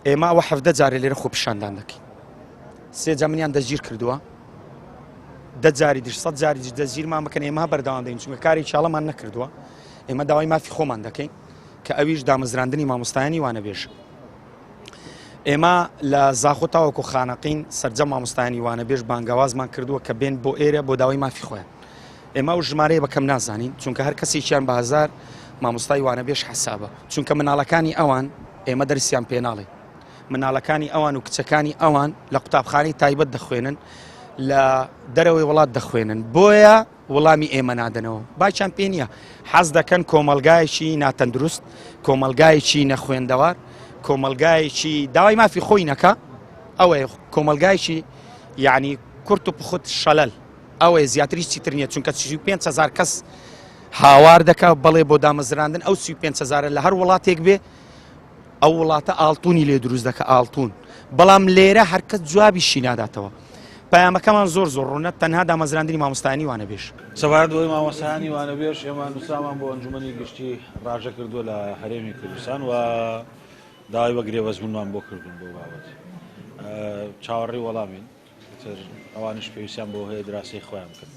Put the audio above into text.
ئێمە ئەوە 17 جارێ لێرە خۆپیشاندان دەکەین سێ جا منیان دەستگیر کردووە دە جاری دیش سە جاری دیش دەستگیرمان بکەن ئێمە بەردەوام دەین چونکە کاری چاڵەمان نەکردووە ئێمە داوای مافی خۆمان دەکەین کە ئەویش دامەزراندنی مامۆستایانی وانەبێژ ئێمە لە زاخۆ تاوەکو خانەقین سەرجەم مامۆستایانی وانەبێژ بانگەوازمان کردووە کە بێن بۆ ئێرە بۆ داوای مافی خۆیان ئێمە ئەو ژمارەیە بە کەم نازانین چونکە هەر کەسێکیان بە هەزار مامۆستای وانەبێژ حەسابە چونکە مناڵەکانی ئەوان ئێمە دەرسیان پێناڵێ مناڵەکانی ئەوان و کچەکانی ئەوان لە قوتابخانەی تایبەت دەخوێنن لە دەرەوەی وڵات دەخوێنن بۆیە وڵامی ئێمە نادەنەوە باکیان پێ نییە حەز دەکەن کۆمەلگایەکی ناتەندروست کۆمەلگایەکی نەخوێندەوار کۆمەلگایەکی داوای مافی خۆی نەکە ئەوەیە کۆمەلگایەکی یعنی کورت و پخت شەلەل ئەوەیە زیاتر هیچ چیتر نییە چونکە 35 هزار کەس هاوار دەکا بەڵێ بۆ دامەزراندن ئەو 35 هزارە لە هەر وڵاتێک بێ ئەو وڵاتە ئاڵتونی لێ دروست دەکە ئاڵتون بەڵام لێرە هەرکەس جوابیشی ناداتەوە پەیامەکەمان زۆر زۆر ڕوونە تەنها دامەزراندنی مامۆستایانی وانەبێژ. سەبارەت بەوەی مامۆستایانی وانەبێژ ئێمە نووسرامان بۆ ئەنجومەنی گشتی ڕاژە کردووە لە هەرێمی کوردستان و داوای بە گرێبەستبوونمان بۆ کردوون بۆ بابەت چاوەڕێی وەڵامین. ئیتر ئەوانیش پێویستیان بەوە هەیە دراسەی خۆیان بکەن.